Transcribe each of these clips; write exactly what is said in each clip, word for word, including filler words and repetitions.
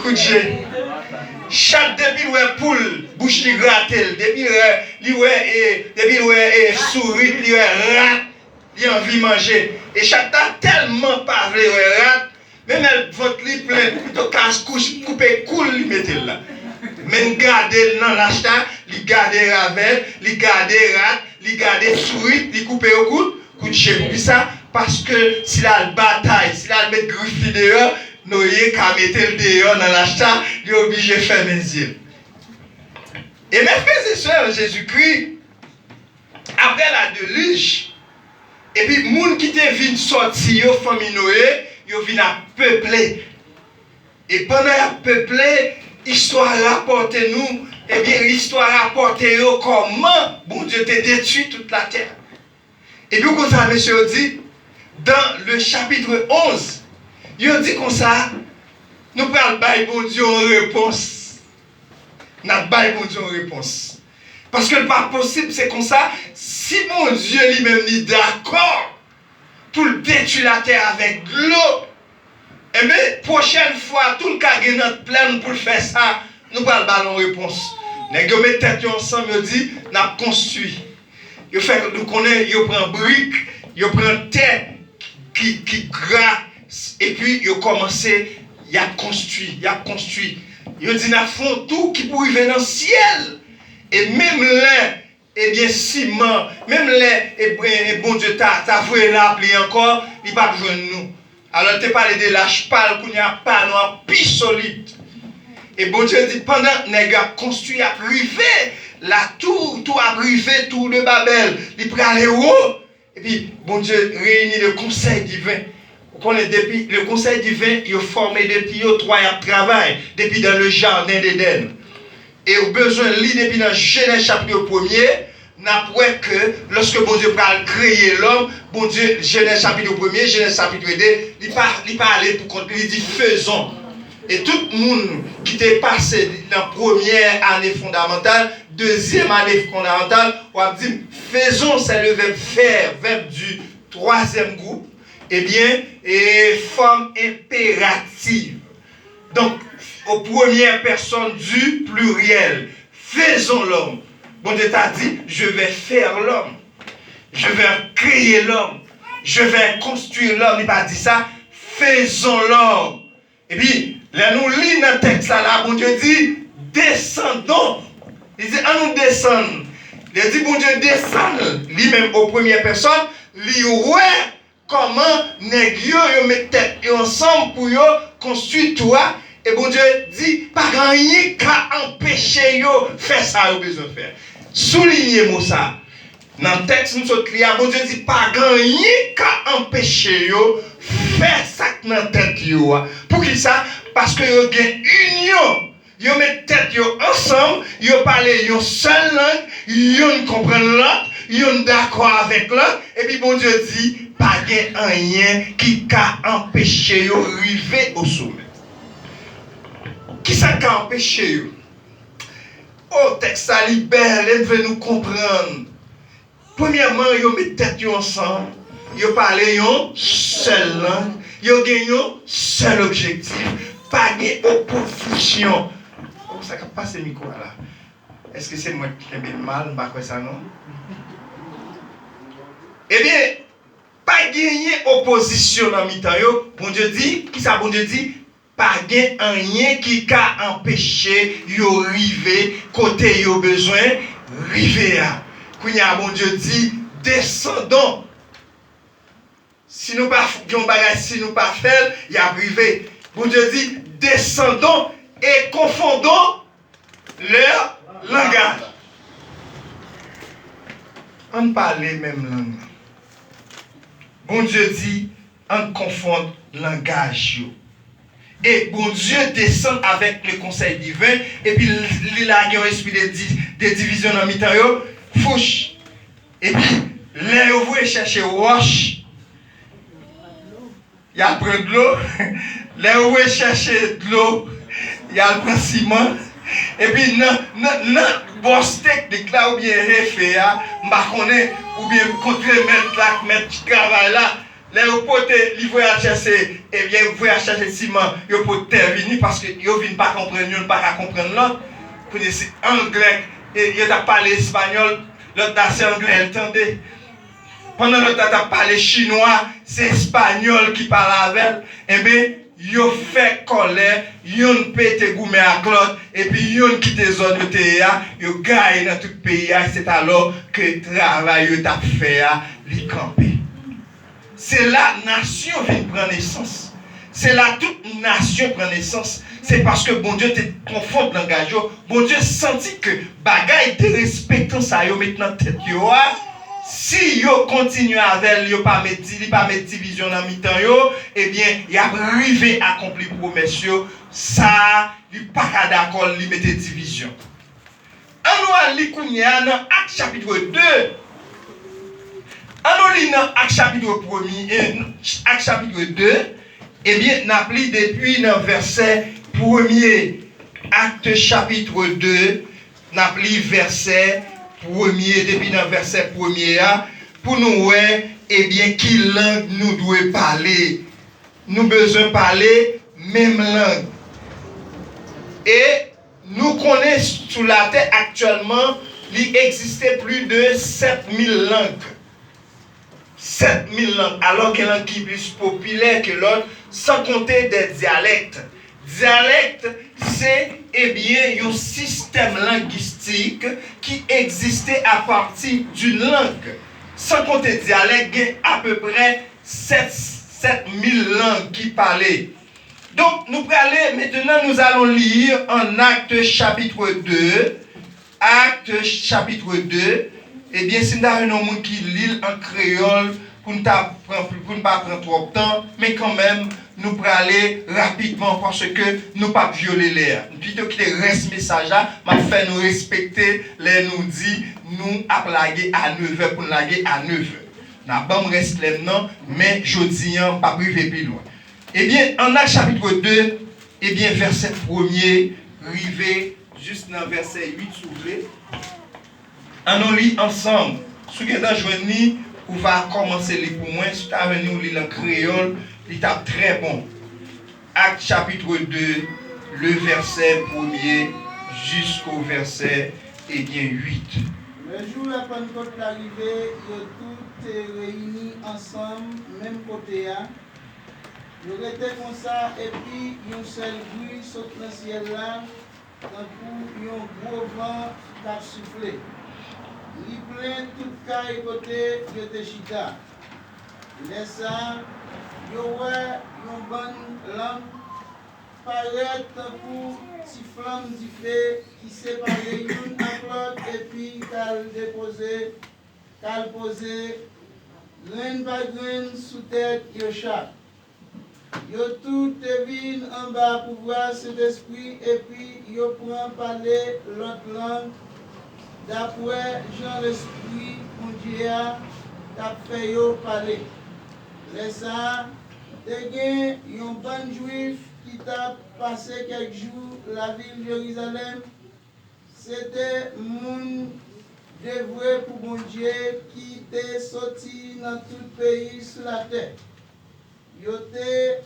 kout je. Chat depi l wè poul, bouch li grate l. Depi l wè, li wè, e, depi l wè, e, sourit, li wè rat, li anvi manje. E chat la tèlman pa vle wè rat, menm lè vant li plen, pito kas kouch koupe kou l li mete l la. Men gade l nan lach la, li gade ravèt, li gade rat, li gade sourit, li koupe yo kout, kout je. Poukisa? Paske si l al batay, si l al met grif li deyò, Noye ka mete l deyò nan lach la, li oblije fèmen zye l. E mes frères et sœurs en Jésus-Christ, apre la delij, epi moun ki te vin sòti yo, fanmi Noye, yo vin ap peple. E pandan y ap peple, istwa rapòte nou, ebyen, istwa rapòte yo kòman Bondye te detwi tout latè. Epi w konn sa mesye yo di, dans le chapitre onze, yo di konsa, nou pral bay Bondye yon repons. N ap bay Bondye yon repons. Paske l pa posib, se konsa, si Bondye li menm li dakò pou l detwi latè avèk dlo, enben, pwochèn fwa, tou l ka gen nan plan pou l fè sa, nou pral ba l yon repons. Nèg yo met tèt yo ansanm, yo di, n ap konstwi. Yo fè nou konnen, yo pran brik, yo pran tè ki, ki gra, epi yo kòmanse, y ap konstwi, y ap konstwi. Yo di, n ap fè yon tou ki pou rive nan syèl. E menm lè, ebyen, siman, menm lè, e, e, e Bondye ta, ta voye lapli ankò, li p ap jwenn nou. Alò, l te pale de lach pa l, kounye a pa nou an pi solid. E Bondye di, pandan nèg yo ap konstwi, ap rive, latou, tou ap rive, tou de Babèl, li prale wo. Epi, Bondye reyini le konsèy diven. Ou konnen, depi le konsèy diven, yo fòme depi yo twa y ap travay, depi dans le jardin d'Éden. E ou bezwen li depi nan Jenèz chapit premye, n ap wè ke lòske Bondye pral kreye lòm, Bondye, Jenèz chapit premye, Jenèz chapit de, li pa, li pa ale pou kont li, li di, faisons. E tout moun ki te pase nan premyè ane fondamantal, dezyèm ane fondamantal, w ap di m, faisons, c'est le verbe faire, verbe du troisième groupe, ebyen, e fòm enperatif. Donk, o premyè pèsòn di pliryèl, faisons l'homme. Bondye ta di, je vais faire l'homme. Je vais créer l'homme. Je vais construire l'homme. Li pa di sa, faisons l'homme. Epi, lè nou li nan tèks la, la, Bondye di, descendons. Li di, ann nou desann. Lè di Bondye desann, li menm o premyè pèsòn, li wè kòman nèg yo, yo met tèt yo ansanm pou yo konstwi tou a. E Bondye di, pa gen anyen k ka anpeche yo fè sa yo bezwen fè. Soulinye mo sa. Nan tèks nou sot li a, Bondye di, pa gen anyen k ka anpeche yo fè sa k nan tèt yo a. Poukisa? Paske yo gen inyon. Yo met tèt yo ansanm, yo pale yon sèl lang, yonn konprann lòt, yonn dakò avèk lòt, epi Bondye di, pa gen anyen ki ka anpeche yo rive o somè. Kisa k ka anpeche yo? O, tèks sa li bèl, e m vle nou konprann. Premyèman, yo met tèt yo ansanm, yo pale yon sèl lang, yo gen yon sèl objektif, pa gen opozisyon. O, sa k ap pase mikwo a la? Èske se mwen k kenbe l mal? M pa kwè sa non. Ebyen, pa genyen opozisyon nan mitan yo. Bondye di, kisa Bondye di? Pa gen anyen ki ka anpeche yo rive kote yo bezwen rive a. Kounye a, Bondye di, desandon. Si nou pa f-, gen yon bagay, si nou pa fè l, y ap rive. Bondye di, desandon e konfondon lè langaj. Ann pale menm lang nan. Bondye di, ann konfonn langaj yo. E Bondye desann avèk le konsèy diven, epi li lage yon espri de di-, de divizyon nan mitan yo, fouch. Epi, lè yo voye chèche wòch, y al pran dlo. Lè yo voye chèche dlo, y al pran siman. Epi, nan, nan, nan bòs teknik la, oubyen refe a, m pa konnen, oubyen kontremèt la, k mèt travay la, Lè yo pote, li voye al chèche, ebyen, voye al chèche siman, yo pote tè vini, paske yo vin pa konprann youn, pa ka konprann lòt. Kounye se anglè, e yo t ap pale espanyòl, lòt la se anglè l tande. Pandan lòt la t ap pale chinwa, se espanyòl ki pale avè l. Enben, yo fè kòlè, youn pete goumen ak lòt, epi youn kite zòn yo te ye a, yo gaye nan tout peyi a, se alò ke travay yo t ap fè a, li kanpe. Se la nasyon vin pran nesans. Se la tout nasyon pran nesans. Se paske Bondye te konfonn langaj yo. Bondye santi ke bagay derespektan sa yo met nan tèt yo a, si yo kontinye avè l, yo pa met di, li pa met divizyon nan mitan yo, ebyen, y ap rive akonpli pwomès yo. Sa a, li pa ka dakò, li mete divizyon. An nou al li kounye a nan Ak chapit de. An nou li nan Ak chapit premye, Ak chapit de, ebyen, n ap li depi nan vèsè premye. Ak chapit de, n ap li vèsè premye, depi nan vèsè premye a, pou nou wè, ebyen, ki lang nou dwe pale. Nou bezwen pale menm lang. E nou konnen sou latè aktyèlman, li egziste plis de sèt mil lang. Sèt mil lang. Alò, gen lang ki plis popilè ke lòt, san konte de dyalèk. Dyalèk, se, ebyen, yon sistèm lengistik ki egziste apati d'une langue. San konte dyalèk, gen apeprè sèt, sèt mil lang ki pale. Donk, nou prale, maintenant nous allons lire en Actes chapitre deux, Actes chapitre deux, ebyen, si m ta jwenn yon moun ki li l an kreyòl, pou n ta pran, pou n pa pran twòp tan, men kanmenm, nou prale rapidman paske nou p ap vyole lè a. Pito kite rès mesaj la, m ap fè nou respekte lè nou di nou ap lage a nevè pou n lage a nevè. N a ban m rès lè m nan, men jodi a, m p ap rive pi lwen. Ebyen, an Ak chapit de, ebyen, vèsè premye rive jis nan vèsè uit, si w vle. An nou li ansanm. Si w gentan jwenn li, ou va kòmanse li pou mwen. Si w ta jwenn li, ou li l an kreyòl, li t ap trè bon. Ak chapit de, le vèsè premye jisko vèsè, ebyen, uit. Lè jou la Pannkòt la rive, yo tout te reyini ansanm menm kote a. Yo rete konsa, epi yon sèl bri sot nan syèl la, tankou yon gwo van k ap soufle. Li plen tout kay kote yo te chita. Lè sa a, yo wè yon bann lanm parèt tankou ti flanm dife ki separe youn ak lòt epi k al depoze, k al poze grenn pa grenn sou tèt yo chak. Yo tout te vin anba pouvwa Sentespri epi yo pran pale lòt lang, dapre jan Lespri Bondye a t ap fè yo pale. Lè sa a, te gen yon bann Jwif ki t ap pase kèk jou lavil Jerizalèm. Se te moun devwe pou Bondye ki te soti nan tout peyi sou latè. Yo te,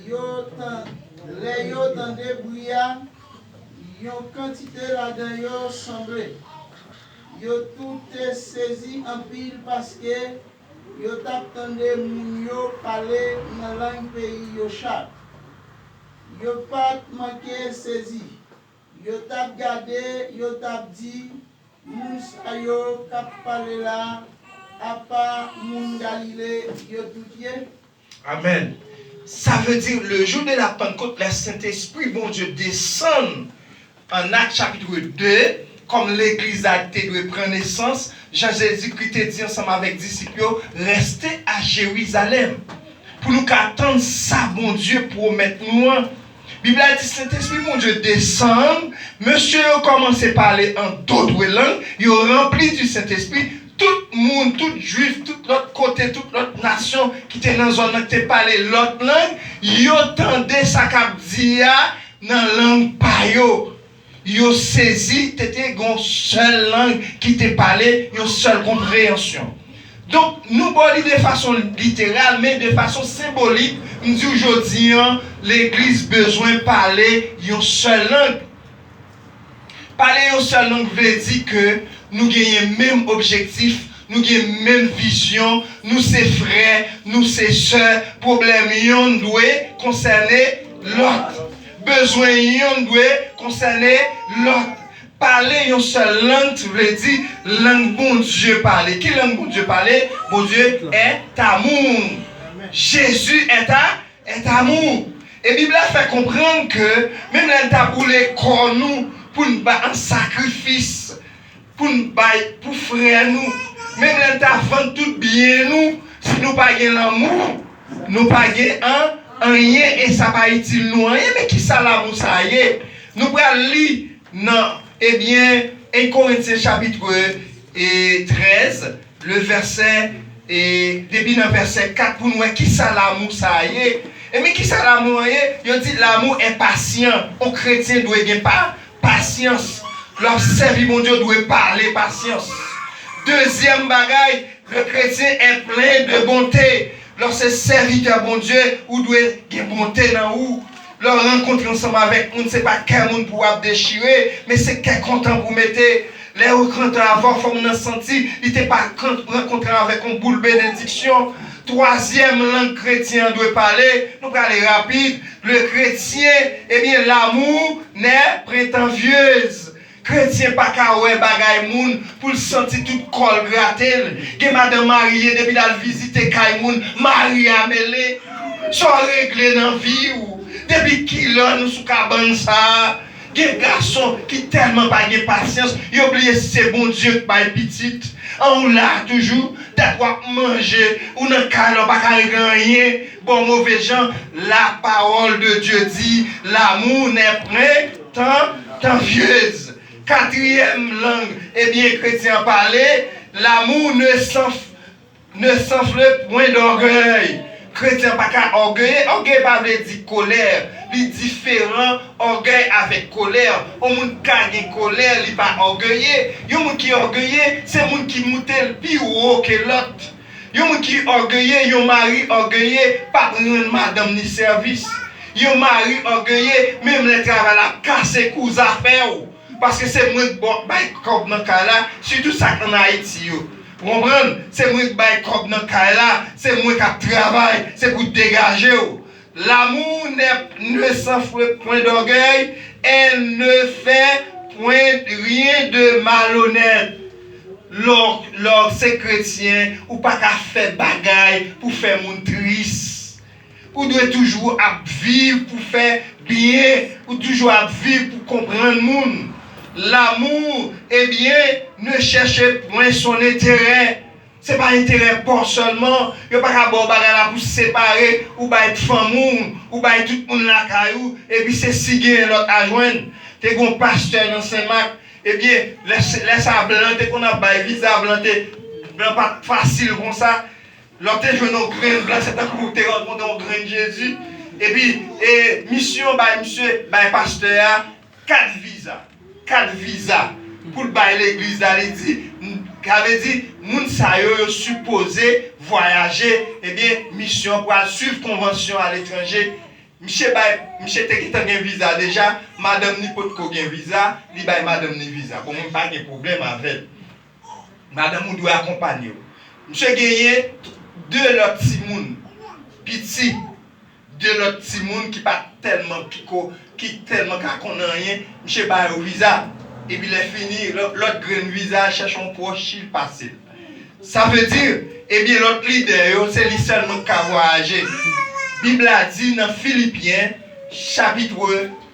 yo tan-, lè yo tande bri a, yon kantite ladan yo sanble. Yo tout te sezi anpil paske yo t ap tande moun yo pale nan lang peyi yo chak. Yo pa t manke sezi. Yo t ap gade, yo t ap di, "Moun sa yo k ap pale la, apa moun Galile yo tout ye?" Amèn. Sa vle di, le jou de la Pannkòt, lè Sentespri Bondye desann an Ak chapit de, kòm legliz la te dwe pran nesans, jan Jezikri te di ansanm avèk disip yo, "Reste à Jérusalem." Pou nou ka tann sa Bondye pwomèt nou an. Bib la di, Sentespri Bondye desann, mesye yo kòmanse pale an dòt lang, yo ranpli di Sentespri, tout moun, tout Jwif, tout lòt kote, tout lòt nasyon ki te nan zòn nan, ki te pale lòt lang, yo tande sa k ap di a nan lang pa yo. Yo sezi, te, te gen yon sèl lang ki te pale, yon sèl konpreyansyon. Donk, nou ba w li de fason literal, men de fason senbolik, m di w jodi an, legliz bezwen pale yon sèl lang. Pale yon sèl lang vle di ke nou genyen menm objektif, nou gen menm vizyon, nou se frè, nou se sè, pwoblèm yonn dwe konsène lòt. Bezwen yonn dwe konsène lòt. Pale yon sèl lang vle di lang Bondye pale. Ki lang Bondye pale? Bondye est amour. Jésus est a, est amour. E Bib la fè konprann ke menm lè n ta boule kò nou pou n ba an sakrifis, pou n bay pou frè nou, menm lè n ta vann tout byen nou, si nou pa gen lanmou, nou pa gen an, anyen, e sa pa itil nou anyen. Men kisa lanmou sa ye? Nou pral li nan, ebyen, en Korentyen chapit, e, trèz, le vèsè, e, depi nan vèsè kat pou n wè kisa lanmou sa ye. E men kisa lanmou an ye? Yo di lanmou est patient. On kretyen dwe gen pa, pasyans. Lè w ap sèvi Bondye, w dwe pale pasyans. Dezyèm bagay, le chrétien est plein de bonté. Lè w se sèvitè Bondye, ou dwe gen bonte nan ou. Lè w rankontre ansanm avèk moun, se pa kè moun pou w ap dechire, men se kè kontan pou w mete. Lè yo rankontre avè w, fò moun nan santi li te pa kan-, rankontre avèk yon boul benediksyon. Twazyèm lang kretyen an dwe pale, nou prale rapid. Le chrétien, ebyen, l'amour n'est point envieux. Kretyen pa ka wè bagay moun pou l santi tout kò l grate l. Gen madanm marye, depi l al vizite kay moun, mari a mele. Sa w regle nan vi w? Depi kilè nou sou kabann sa a? Gen gason ki tèlman pa gen pasyans, yo bliye si se Bondye k bay pitit. An, ou la toujou, dat w ap manje, ou nan kay la, w pa ka regle anyen. Bon, move jan, la parole de Dieu dit, l'amour n'est point envieux. Katriyèm lang, ebyen, kretyen an pale, l'amour ne s'enf-, ne s'enfle point d'orgueil. Kretyen an pa ka ògeye. Ògeye pa vle di kolè. Li diferan ògèy avèk kolè. Yon moun ka gen kolè, li pa ògeye. Yon moun ki ògeye, se moun ki moute l pi wo ke lòt. Yon moun ki ògeye, yon mari ògeye, p ap rann madanm ni sèvis. Yon mari ògeye, menm lè travay la ap kase kou zafè w. Paske se mwen k ba-, bay kòb nan kay la, sitou sa k ann Ayiti yo. Ou konprann? Se mwen k bay kòb nan kay la, se mwen k ap travay, se pou degaje w. L'amour n'est, ne s'enfle point d'orgueil, elle ne fait point rien de malhonnête. Lè w, lè w se kretyen, ou pa ka fè bagay pou fè moun tris. Ou dwe toujou ap viv pou fè byen, ou toujou ap viv pou konprann moun. L'amour, eh bien, ne cherche point son intérêt. Se pa enterè pa w sèlman. Yo pa ka ba w bagay la pou separe, ou bay fanmi w, ou bay tout moun lakay ou, epi se si genyen lòt a jwenn. Te gen yon pastè nan Senmak, ebyen, lè, lè sa blan te konn ap bay viza, blan te, blan pa t fasil konsa. Lè w te jwenn yon grenn blan, se tankou w te rankontre yon grenn Jezi. Epi, e, misyon bay misye, bay pastè a, kat viza. Kat viza pou l bay legliz la, li di, sa vle di, moun sa yo, yo sipoze vwayaje, ebyen, misyon pral swiv konvansyon aletranje. Misye bay, misye te gentan gen viza deja, madanm ni potko gen viza, li bay madanm ni viza. Bon, mwen pa gen pwoblèm avè l. Madanm ou dwe akonpanye w. Misye genyen de lòt timoun, piti, de lòt timoun ki pa tèlman, ki ko, ki tèlman ka konn anyen, misye ba yo viza. Epi lè fini, lò-, lòt grenn viza, chèche yon pwòch li pase l. Sa vle di, ebyen, lòt lidè yo, se li sèlman ki ka vwayaje. Bib la di nan Filipyen, chapit,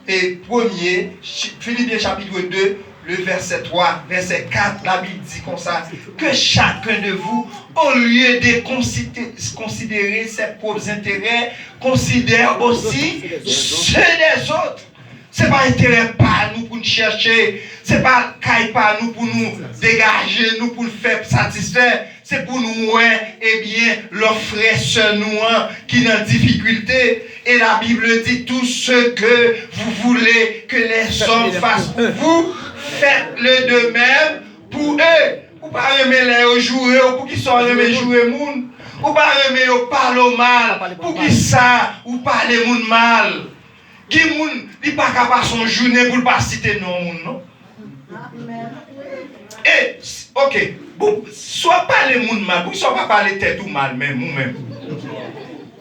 e, premye, Chi-, Filipyen chapit de, le vèsè twa, vèsè kat, Labib di konsa, que chacun de vous, au lieu de considé-, considérer ses propres intérêts, considère aussi ceux des autres. Se pa enterè pa nou pou n chèche, se pa kay pa nou pou nou degaje nou, pou n fè satisfè. Se pou nou wè, ebyen, lòt frè sè nou an ki nan difikilte. Et la Bible dit, tout ce que vous voulez que les hommes fassent pour vous, faites-le de même pour eux. Ou pa renmen lè yo joure w, poukisa w renmen joure moun? Ou pa renmen yo pale w mal, poukisa ou pale moun mal? Gen moun, li pa ka pase yon jounen pou l pa site non moun, non. E, s- ok, bon, si w ap pale moun mal, poukisa w pa pale tèt ou mal menm, ou menm?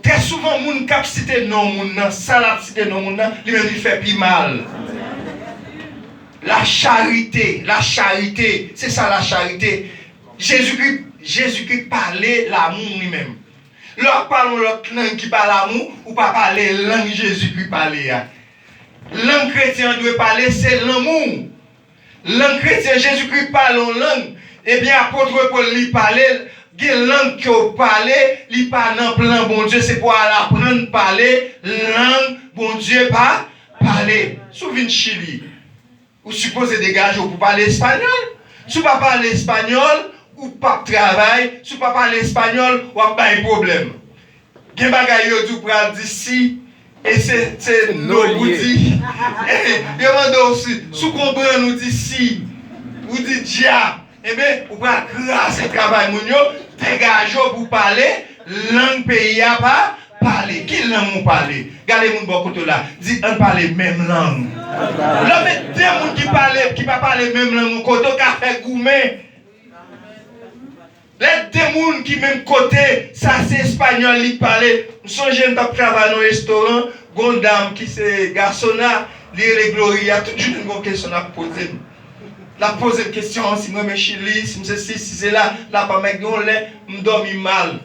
Trè souvan, moun k ap site non moun nan, sa l ap site non moun nan, li menm li fè pi mal. La charite, la charite, se sa la charite. Jezikri, Jezikri pale lanmou li menm. Lè w ap pale yon lòt lang ki pa lanmou, ou pa pale lang Jezikri pale a. Lang kretyen an dwe pale, se lanmou. Lang kretyen, Jezikri pale yon lang, ebyen apot Pòl li pale l, gen lang ke w pale, li pa nan plan Bondye, se pou w al aprann pale lang Bondye pa pale. Si w vin Chili, ou sipoze degaje w pou pale espanyòl. Si w pa pale espanyòl, ou p ap travay. Si w pa pale espanyòl, w ap bay pwoblèm. Gen bagay yo di w pral di si, e se, se no pou di. Yo mande w si, si w konprann ou di si, ou di dya, enben, ou pral kraze travay moun yo, degaje w pou pale lang peyi a pa pale. Ki lang ou pale? Gade moun bò kote w la, di, ann pale menm lang. Lè w met de moun ki pale, ki pa pale menm lang yon kote, w ka fè goumen. Lè de moun ki menm kote, sa se espanyòl li pale. M sonje m t ap travay nan yon restoran, gon dam ki se gasona, li rele Gloria, tout jounen gon kesyon l ap poze m. L ap poze m kesyon si m renmen Chili, si m sesi, si sela, l ap anmède, gen yon lè m dòmi mal.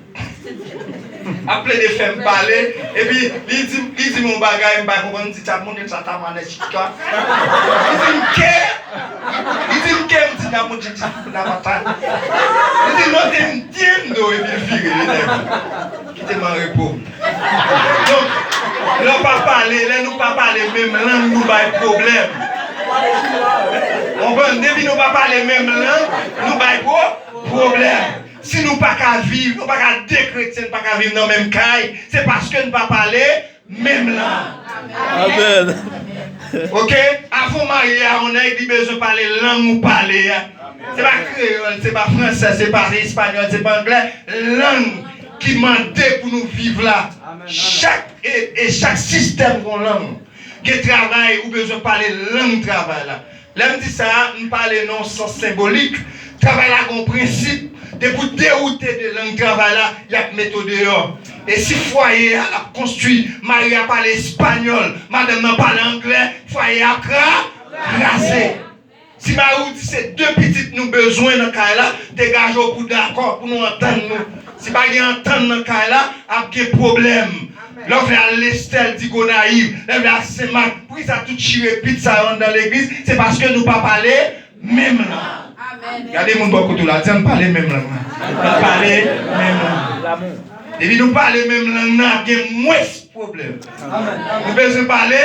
Ap plede fè m pale, epi li di, li di m yon bagay, m pa konprann, m di, "Tap moun sa ta manè chika." Li di m, "Ke?" Li di m, "Ke?" M di, "Na moun chika, na mata." Li di, "Non, te m di m do," epi l vire, li nève. Kite m an repo. Donk, lè w pa pale, lè nou pa pale menm lang, nou bay pwoblèm. Konprann? Depi nou pa pale menm lang, nou bay pwo-, pwoblèm. Si nou pa ka viv, nou pa ka de kretyen, nou pa ka viv nan menm kay, se paske nou pa pale menm lang. Amèn. Oke? Avan w marye a yon nèg, li bezwen pale lang ou pale a. Se pa kreyòl, se pa fransè, se pa espanyòl, se pa anglè. Lang ki mande pou nou viv la. Chak, e, e chak sistèm gon lang. Gen travay, ou bezwen pale lang travay la. Lè m di sa a, m pale nan yon sans senbolik. Travay la gen yon prensip. Depi w dewoute de lang travay la, y ap mete w deyò. E si fwaye a l ap konstwi, mari a pale espanyòl, madanm nan pale anglè, fwaye a kra-, kraze. Si mari w di se de pitit nou bezwen nan kay la, degaje w pou dakò, pou nou antann nou. Si pa gen antann nan kay la, ap gen pwoblèm. Lè w vle al Lestèl, di Gonayiv, lè w vle al Senmak, poukisa tout chirepit sa yo anndan legliz? Se paske nou pa pale menm lang. Gade moun bò kote w la, di, "Ann pale menm lang nan. Ann pale menm lang." Depi nou pale menm lang nan, ap gen mwens pwoblèm. Nou bezwen pale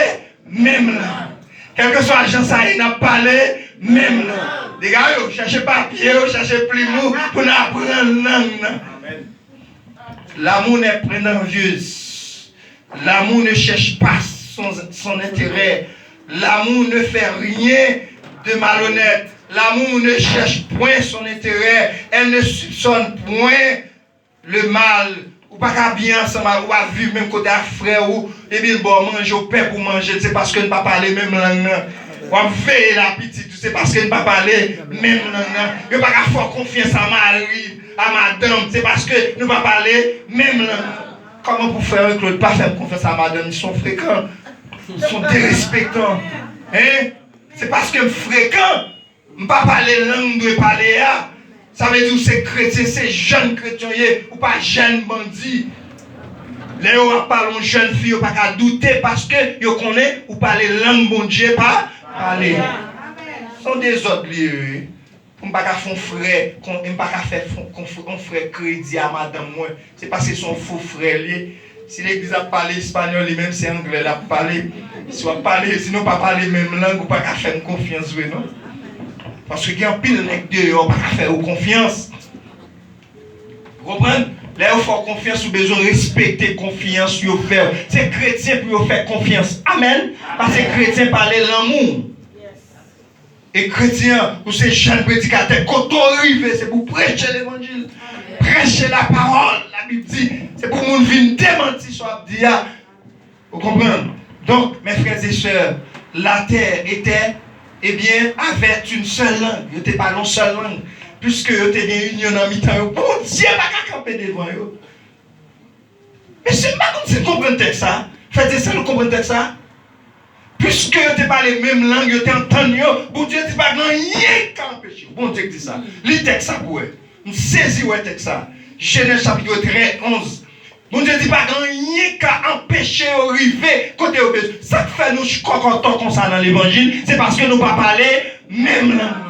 menm lang. Kèlkeswa jan sa ye, n ap pale menm lang. Dega yo, chèche papye yo, chèche plim ou pou n aprann lang nan. L'amour n'est point envieuse. L'amour ne cherche pas son, son intérêt. L'amour ne fait rien de malhonnête. L'amour ne cherche point son intérêt. Elle ne soupçonne point le mal. Ou pa ka byen ansanm ak, ou pa viv menm kote ak frè ou, epi l ba w manje, ou pè pou manje l, se paske n pa pale menm lang nan. W ap veye l a pitit ou, se paske n pa pale menm lang nan. Yo pa ka fè w konfyans a mari, a madanm, se paske nou pa pale menm lang nan. Kòman pou fè, Claude, pa fè m konfyans a madanm, li se yon frekan, li se yon derespektan. Hein? Se paske m frekan. M pa pale lang m dwe pale a. Sa vle di ou se kretyen, se jèn kretyen w ye, ou pa jèn bandi. Lè yo ap pale yon jèn fi, yo pa ka doute paske yo konnen ou pale lang Bondye pa pale. Se yon dezòd li ye, wi. Pou m pa ka fè yon frè, kon, m pa ka fè fon-, kon, yon frè kredi a madanm mwen. Se paske se yon fo frè l ye. Si legliz ap pale espanyòl, li menm se anglè l ap pale. Si w ap pale, si nou pa pale menm lang, ou pa ka fè m konfyans vre, non. Paske gen anpil nèg deyò, ou pa ka fè yo konfyans. Ou konprann? Lè yo fè w konfyans, ou bezwen respekte konfyans yo fè w. Se kretyen pou yo fè konfyans. Amèn. Paske kretyen pale lanmou. E kretyen, ou se jèn predikatè, kote w rive, se pou preche levanjil. Preche la parole, la Bib di. Se pou moun vin demanti sa w ap di a. Ou konprann? Donk, mes frères et sœurs, la terre était, eh bien, avait une seule langue. Yo te pale yon sèl lang. Piske yo te gen inyon nan mitan yo. Bondye pa ka kanpe devan yo. Mesye, m pa konn si n konprann tèks sa. Frè Dyesèl, ou konprann tèks sa? Piske yo te pale menm lang, yo te antann yo, Bondye di pa gen anyen k ka anpeche yo. Bondye k di sa. Li tèks sa pou wè. M sezi wè tèks sa. Jenèz chapit trèz, onz. Bondye di pa gen anyen k ka anpeche yo rive kote yo bezwen. Sa k fè nou kòkòtò konsa nan levanjil, se paske nou pa pale menm lang nan.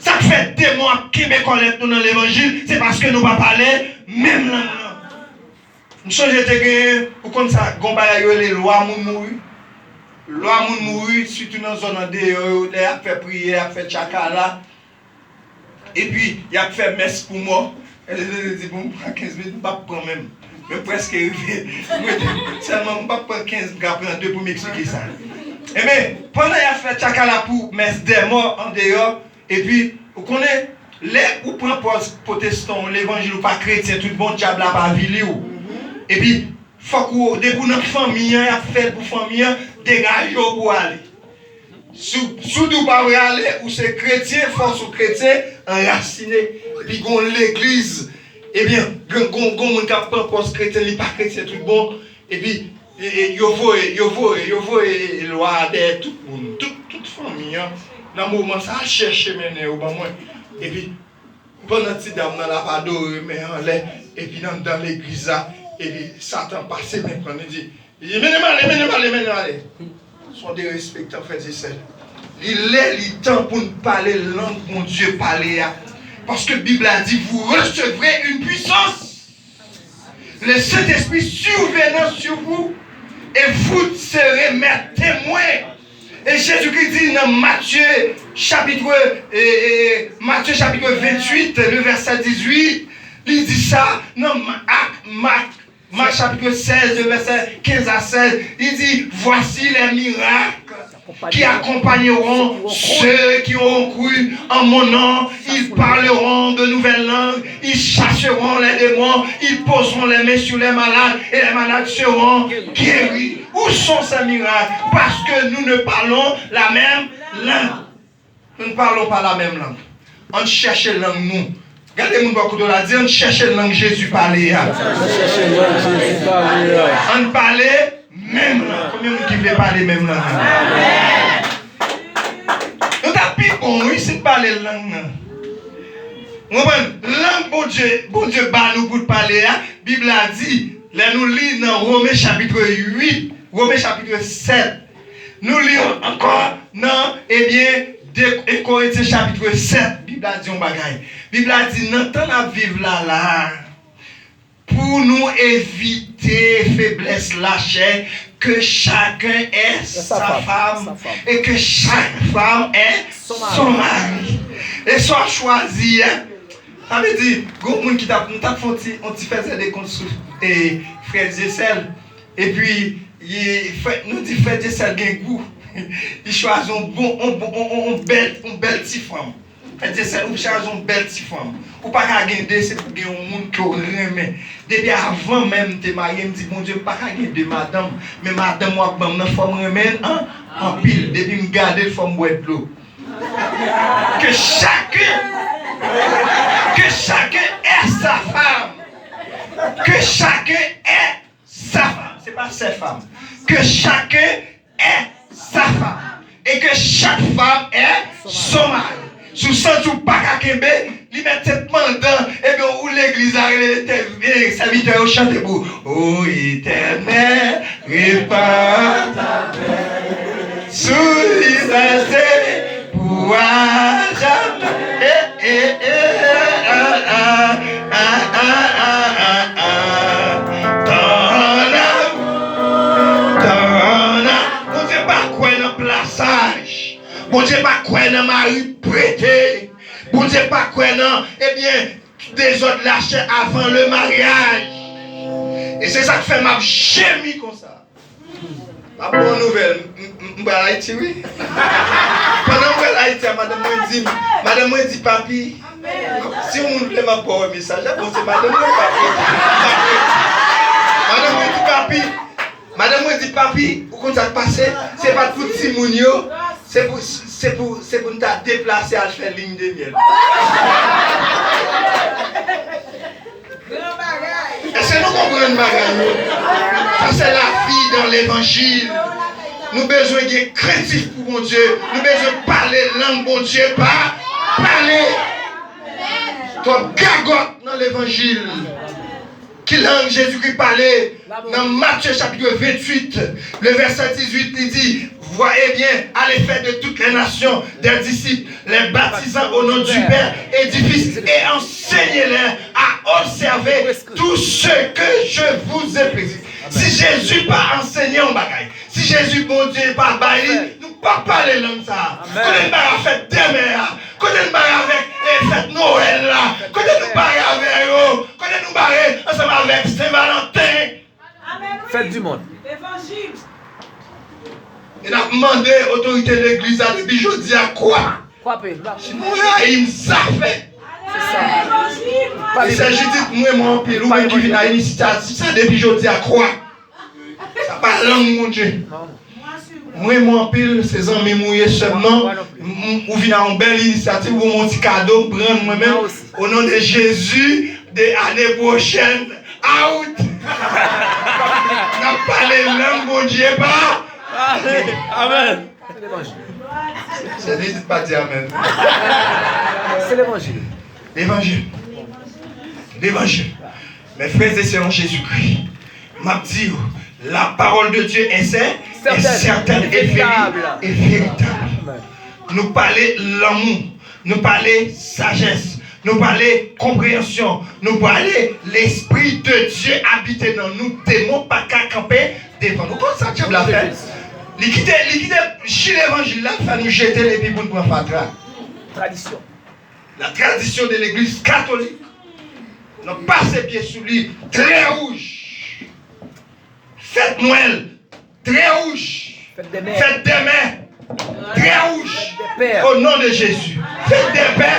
Sa k fè demon ap kenbe kòlèt nou nan levanjil, se paske nou pa pale menm lang nan. M sonje te gen, ou konn sa, gon bagay yo rele lwa moun mouri. Lwa moun mouri, sitou nan zòn andeyò yo, lè y ap fè priyè, y ap fè tchakala. Epi, y ap fè mès pou mò. E se te di, bon, m pran kenz minit, m p ap pran menm. Men m prèske rive. M rete, sèlman, m p ap pran kenz, m ka pran de pou m eksplike sa. Enben, pandan y ap fè tchakala pou mès dè mò andeyò, epi, ou konnen, lè ou pran pòz pwotestan, levanjil ou pa kretyen, tout bon, dyab la pa avili w. Epi, fòk ou, depi w nan fanmi an, y ap fè l pou fanmi an, degaje w pou w ale. Si w, si w di w pa vle ale, ou se kretyen, fòs ou kretyen, anrasine. Epi gon legliz, ebyen, gon, gon, gon moun k ap pran pòz kretyen, li pa kretyen tout bon. Epi, e, e, yo voye, yo voye, yo voye lwa a dèyè tout moun, tout, tout fanmi an. Nan moman sa, al chèche mennen yo ban mwen. Epi, pandan ti dam nan l ap adore, men anlè, epi nan, nan legliz la, epi Satan pase men pran, li di, li di, mennen m ale, mennen m ale, mennen m ale. Se yon derespektan, frè e sè. Li lè, li tan pou n pale lang Bondye pale a. Paske Bib la di, vous recevrez une puissance. Le Saint-Esprit survenant sur vous, et vous serez mes témoins. E Jezikri di nan Matye chapit, e, e, Matye chapit venntuit, le vèsè dizuit, li di sa nan Ma-, Ak, Mak, Mak chapit sèz, le vèsè kenz a sèz, li di, voici les miracles qui accompagneront ceux qui auront cru en mon nom. Ils parleront de nouvelles langues, ils chasseront les démons, ils poseront les mains sur les malades et les malades seront guéris. Où sont ces miracles? Parce que nous ne parlons la même langue. Nous ne parlons pas la même langue. Ann chèche lang nou. Gade moun bò kote w la, di, ann chèche lang Jezi pale a. Ann chèche lang Jezi pale a. Ann pale menm lang. Konbyen moun ki vle pale menm lang nan? Nou t ap pi bon, wi, si n pale lang nan. Ou konprann? Lang Bondye, Bondye ba nou pou n pale a, Bib la di, lè nou li nan Women chapit uit, Women chapit sèt, nou li ankò nan, ebyen, de Korentyen chapit sèt, Bib la di yon bagay. Bib la di, nan tan n ap viv la la a, pou nou evite feblès lachè, que chacun est sa femme, et que chaque femme est son mari. E sa w ap chwazi a, sa vle di, gon moun ki t ap, m t ap fè yon ti, yon ti fèzè de kont sou, e, frè Dyesèl. Epi, li, frè, nou di frè Dyesèl gen gou. Li chwazi yon bon, yon bon, yon, yon, yon bèl, yon bèl ti fanm. Frè Dyesèl, ou chwazi yon bèl ti fanm. Ou pa ka gen de, se pou gen yon moun ke w renmen. Depi avan menm m te marye, m di, Bondye, m pa ka gen de madanm. Men madanm w ap ban m nan, fò m renmen l an, anpil. Depi m gade l, fò m bwè dlo. Que chacun, que chacun est sa femme. Que chacun est sa femme. Se pa sè fanm. Que chacun est sa femme. Et que chaque femme est son mari. Si w santi w pa ka kenbe, li mèt se pandan, ebyen, ou legliz la rele te-, e, sèvitè yo chante pou ou. O Etènèl, repare ta pè. Sou Izrayèl se pou a jamè. E, e, e, a, a, a, a, a, a, a. Ton amour, ton a-, Bondye pa kwè nan plasaj. Bondye pa kwè nan mari prete. Bondye pa kwè nan, ebyen, dezòd lachè avan le maryaj. E se sa k fè m ap jemi konsa. M Ap bon nouvèl, m, m, m pral Ayiti, wi. Pandan m pral Ayiti a, madanm mwen di m, madanm mwen di, "Papi, si yon moun vle m ap ba w mesaj la, bon, se madanm mwen, papi." Madanm mwen di, "Papi," madanm mwen di, "Papi, ou konn sa k pase? Se pa t pou timoun yo, se pou, se pou, se pou n ta deplase al fè ligne de miel." Èske nou konprann bagay yo? Sa se lavi dan levanjil. Nou bezwen gen krentif pou Bondye. Nou bezwen pale lang Bondye pa pale. Twòp gagòt nan levanjil. Ki lang Jezikri pale? Nan Matye chapit venntuit, le vèsè dizuit, li di, "Voyez bien, allez faire de toutes les nations des disciples, les baptisant au nom du Père et du Fils, et enseignez-les à observer tout ce que je vous ai prescrit." Si Jezi pa ansenye yon bagay, si Jezi Bondye pa bay li, nou p ap pale lang sa a. Kote n bay avèk fèt dèmen a? Kote n bay avèk, eh, fèt Nwèl la? Kote nou bay avè yo? Kote nou bay ansanm avèk Sen Valanten? Fèt di mond. E n ap mande otorite legliz la depi jodi a kwa? Kwape. Si nou rayi m, zafè. Se sa. Sè Jidit, m renmen w anpil. Ou menm ki vin a inisyativ sa, depi jodi a kwa? Sa pa lang Bondye. M renmen w anpil, se zanmi m ou ye sèlman. M, m, ou vin a yon bèl inisyativ, ou ban m yon ti kado, m pran l mwen menm. O non de Jezi, de ane pwochèn, out! N ap pale lang Bondye pa. Amèn. Se levanjil. Se li ki pa di amèn. Se levanjil. Levanjil. Levanjil. Mes frères et sœurs en Jésus-Christ, m ap di w, la parole de Dieu est sainte, est certaine et véritable. Et véritable. Nou pale lanmou, nou pale sajès, nou pale konpreyansyon, nou pale Lespri de Dye abite nan nou. Demon pa ka kanpe devan nou. Konn sa dyab la fè? Li kite, li kite chi levanjil la, fè nou jete l epi pou n pran fatra. Tradisyon. La tradition de l'église catholique. N ap pase pye sou li, trè wouj. Fèt Nwèl, trè wouj. Fèt dè mè. Fèt dè mè, trè wouj. Fèt dè pè. O non de Jezi. Fèt dè pè,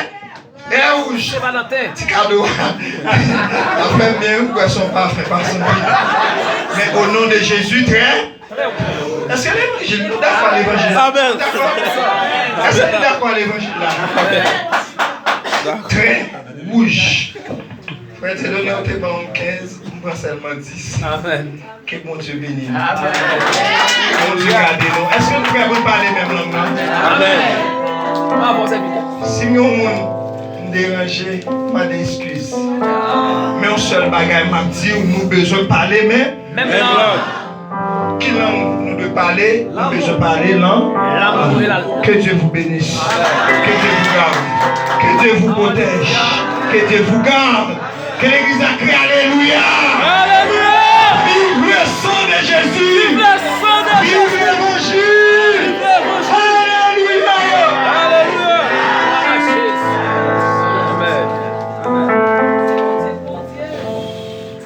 trè wouj. Sen Valanten. Ti kado. Afè m byen, wi, kwè son pafen, pa son pi. Men o non de Jezi, trè Èske levanjil, nou dakò a levanjil la? Amèn. Nou dakò? Èske nou dakò a levanjil la? Amèn. Dakò. Trè wouj. Frè Dieudonné, ou te ban m kenz, m pran sèlman dis. Amèn. Ke Bondye beni nou. Amèn. Bondye gade nou. Èske nou prè pou n pale menm lang nan? Amèn. Bravo, sèvitè. Si m yon moun m deranje, mande eskiz. Men yon sèl bagay m ap di w, nou bezwen pale men menm lang. Ki lang nou dwe pale? Nou bezwen pale lang. Lanmou e la lwa. Que Dieu vous bénisse. Que Dieu vous garde. Que Dieu vous protège. Que Dieu vous garde. Ke legliz la kriye alelouya.